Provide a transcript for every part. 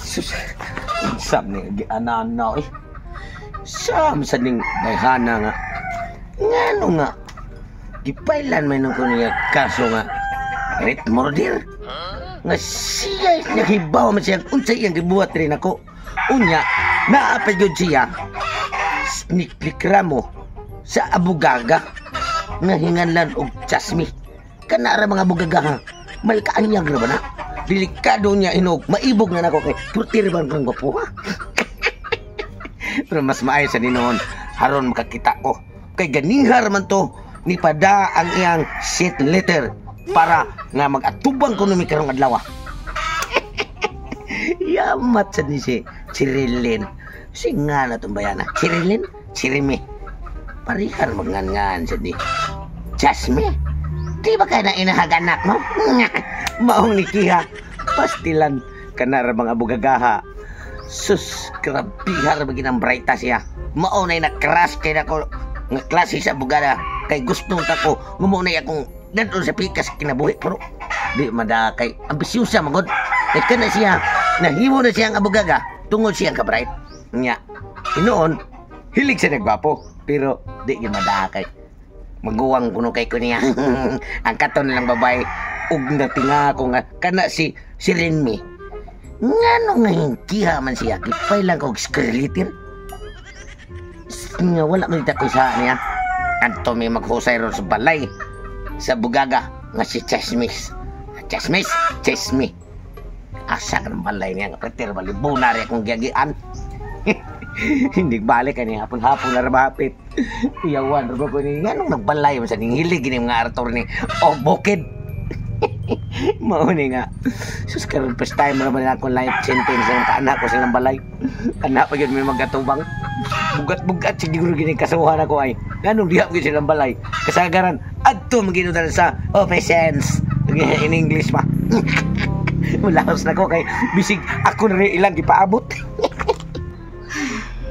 Sus, sab ni gianana eh. Sam sa ning bayhana nga. Ngano nga? Gipailan may nang ko niya kaso nga rape murder. Nga siya nahibaw man siya unsa iyang gibuhat rin ako. Unya, naa pa gyud siya sniklikramo sa abugaga nga hinganlan og chasmi. Kana ra mga bugaga ha. May kaanyag ra ba na? Delikado niya inog. Maibog na nako kay purtir ba kang gwapo ha? Pero mas maayo sa ninoon haron makakita ko. Kay ganihar man to ni pada ang iyang shit letter para nga mag-atubang ko numi karong adlaw. Yamat sa ni si Chirilin. Si nga na itong bayana. Chirilin? Chirimi. Parihar magngan-ngan sa ni. Jasmine? Di ba kaya na inahaganak mo? Maong ni Kiha. Pastilan kana ra mga bugagaha. Sus, krabihar ba ginang brighta siya. Mao na na-crush kay nako nga klase sa bugada. Kay gusto ta ko ngumo na akong dadon sa pikas kinabuhi pero di mada kay ambisyosa magod. Kay kana siya nahimo na siya ang abugaga tungod siya ka bright. Nya. Hinuon hilig siya nagwapo pero di gyud mada kay maguwang kuno kay ko niya. Ang katon lang babae ug natinga ko nga kana si si Renmi. Ngano nga hingkiha man siya gipay lang og skrelitir. Nga wala man ko sa niya. Adto may maghusay ron sa balay sa bugaga nga si Chesmis. Chesmis, Chesmi. Asa ka ng balay niya nga preter balibuna rin akong giyagian. Hindi balik kani hapon-hapon na rabapit. Iyawan ra ko ni nganong nagbalay man sa ning hilig gini mga Arthur ni o bukid. Mao ni nga. Sus, karon first time ra ba na ako life sentence ang kaanak ko silang balay. Anak pa gyud may magatubang. Bugat-bugat siguro gini kasuhan ako ay. Nganong diha gyud silang balay. Kasagaran adto maginudan sa office in English pa. Mulaos na ko kay bisig ako na rin ilang gipaabot.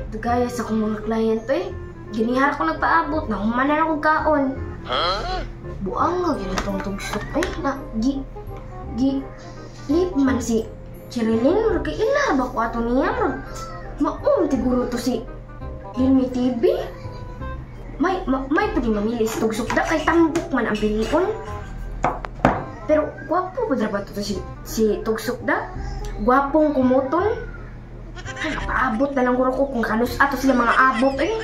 Dugaya sa akong mga kliyente eh. Ginihar ko nagpaabot, nahuman na akong kaon. Buang nga gyud itong tugsok eh. Na, gi, gi, lip man si Chirilin, murag kay ila ba ko ato niya? Murag, maum siguro to si Lilmi TV. May, ma, may pwede mamili si tugsok da kay tambok man ang pilion. Pero gwapo ba ba to si, si tugsok da? Gwapong kumuton. Ay, paabot na lang guro ko kung kanus ato sila mga abot eh.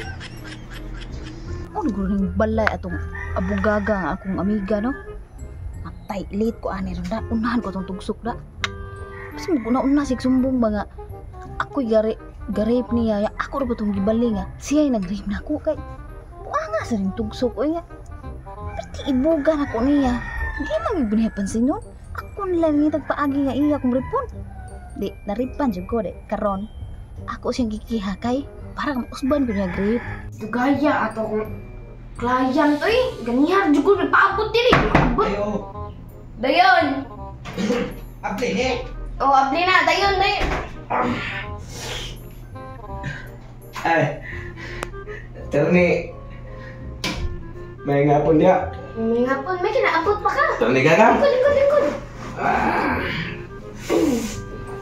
Ano guro ning balay atong abugaga nga akong amiga no? Matay, late ko ani ron da. Unahan ko atong tugsok da. Kasi mag-una-una sig sumbong ba nga ako'y gare garape niya. Ya, ako ra ba tong gibali nga siya nag-rape na ako kay buanga sa ring tugsok oy nga. Perti ibuga na ko niya. Di man gyud niya pansin nun. Ako nila ni tagpaagi nga iya kong ripon. Di naripan jud ko di karon. Ako siyang gikiha kay para mausban ko niya grape. Dugaya ato akong client eh. Ganihar jud ko nagpaabot diri. Abot. Ayo. Dayon. Abli ni. Oh, abli na. Dayon, dayon. Ay. Terni. May ngapon niya. May ngapon, may kinaabot pa ka. Terni ka ka? Lingkod, lingkod, lingkod. Ah.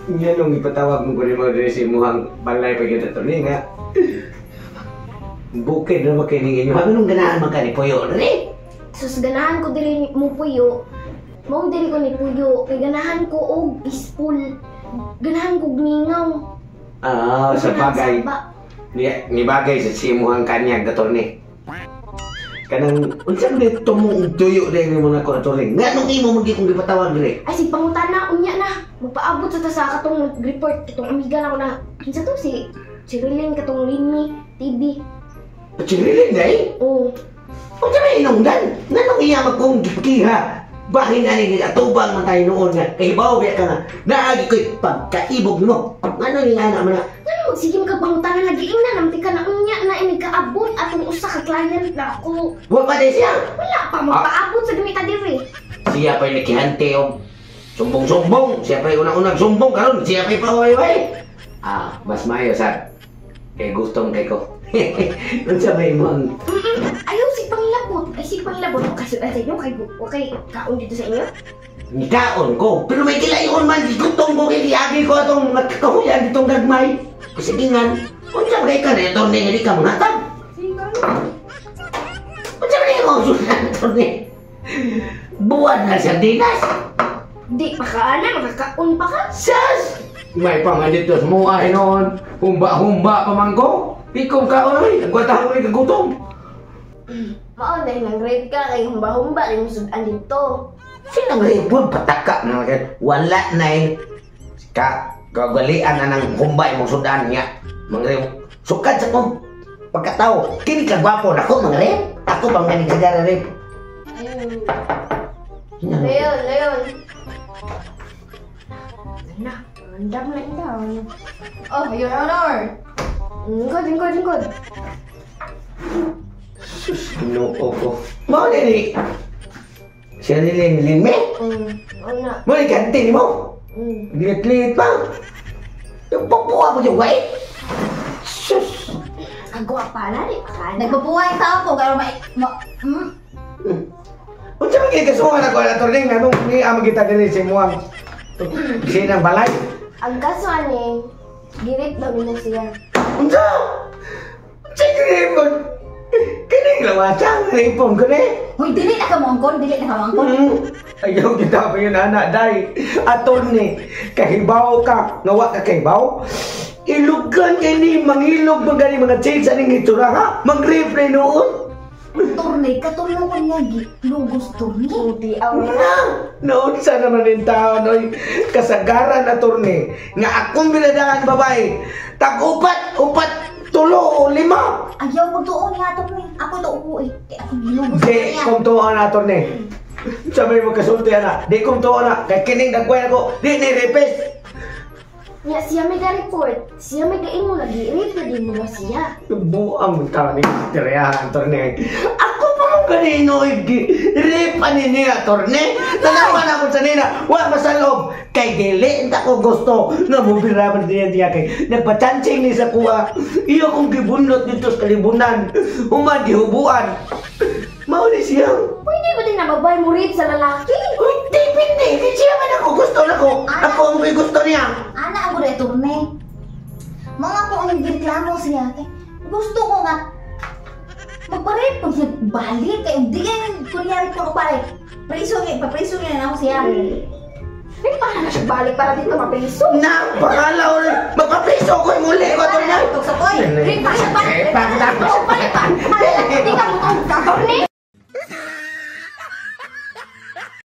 Nga nung ipatawag mo ko ni mga diri sa imuhang balay pa gyud ato ni nga. Bukid na ba kay ninyo? Anong ganahan man ka ni Puyo diri? Sus, ganahan ko diri mo puyo. Mao diri ko ni puyo. Kay ganahan ko og peaceful. Ganahan ko og mingaw. Ah, sa bagay. Saba. Ni, ni bagay sa simuhang kanyag attorney. Kanang unsa man tumong tuyo diri mo na ko attorney? Nganong imo man gyud kong gipatawag diri? Ay, sig pangutana, unya na. Magpaabot sa ta sa katong report itong amiga na ko na. Kinsa to si Chirilin katong Linmi TV. Chirilin day? Oh, Unsa may inungdan? Nganong iya man kong gikiha? Bahin ani atubang man tayo noon nga kay bawo ka nga naagi ko'y pagkaibog nimo. Ngano yung anak man na? Ngano sige magkapangutana lagi ingna namti ka na unya na ini kaabot atong usa ka client na ako. Wa pa day siya. Wala pa magpaabot sa gamita diri. Siya pa'y nakihante og sumbong-sumbong. Siya pa'y unang-unang sumbong karon. Siya pa'y paway-way. Ah, mas maayo sad. Kay gustong kay ko. Unsa may imong Ayaw sig pangilabot. Ay sig pangilabot kasi sa inyo kay okay kaon dito sa inyo. Nikaon ko. Pero may kilayon man, gutom ko kay giagi ko atong nakakahuyan ditong gagmay. Kasigingan, unsa ba kay ka na attorney nga di ka mangatag? Unsa ba kay mo sunan, attorney? Buwan na sardinas. Di pa ka ana, makakaon pa ka. Sas! May pamanit dos mo ay noon. Humba-humba pa man ko. Ikom ka oy, nagwata ko ni kagutom. Mao dahil nang rape ka kay humba-humba kay sudan dito. Sinang ribon pataka na lang. Wala na eh. Ka, kagalian na ng humba imong sudan niya. Mangrib. Sukad sa kong pagkatao. Kini ka gwapo na ko, mangrib. Ako bang ganing sagara rib. Ayun. Leon, Leon. Na, andam na ikaw. Oh, Your Honor. Lingkod, lingkod, lingkod. Ginoo ko. Mao ni ni. Siya ni Lin Lin me. Mao na. Mao ni ganti ni mo. Liit-liit pa. Yung pupuha mo yung way. Sus. Kagwapa na, di pa ka ana. Nagpapuhay tao ko kaya ma, ma? Unsa man kay kasuhan ako na attorney nganong ni amo kita diri sa imuang sinang balay? Ang kaso ani, girit daw nila siya. Unsa? Unsa gihimon? Kini lawasang ripon ko ni. Hoy, dili na ka moangkon, dili na ka moangkon. Ayaw kita pa yun, anak, day. Attorney, kahibaw ka, nga wa ka kahibaw. Ilugan kay ni, mangilog man gani mga chicks aning itsura ha? Mag-rape na noon. Torne, katulo ko niya lugos torne. Hindi ang Na, noon sa naman yung tao, noy, kasagaran, attorney, nga akong binadaan babae, tag upat, upat, tulo o lima. Ayaw magtuon niya torne. Ako to upo eh. Kay ako gilugos Di niya. kong tuon na, attorney. Sa may magkasulti na, di kong tuon na, kay kining gagawin ako, di ni repes. Nya siya may ga-report. Siya may ga-imo lagi. Rape na din mo ba siya? Buang tao ni Tireahan, attorney. Ako pa mo ganino, rape ani niya, attorney. Tanawan ako sa nina, wa masalob. Kay dili ta ko gusto nga mubiraman niya niya kay nagpachancing ni sa kuha. Iyo kong gibunot dito sa kalibunan. Human gihubuan. Mao ni siya. Pwede ba din na babae mo rape sa lalaki? Uy, di pindi. Di siya man ako gusto na ko. Ako ang may gusto niya. Ana ako de torne. Mga ko ang gireklamo siya kay gusto ko nga magpalit pag siya balik kay di kay kunyari ko balik. Preso ni, papreso ni na ako siya. May paano na siya balik para dito mapriso? Na, pakala ulit. Magpapriso ko yung muli ko, attorney. Tugsak oy. Rape pa siya balik. Eh, Balik pa. Di ka mo tong attorney.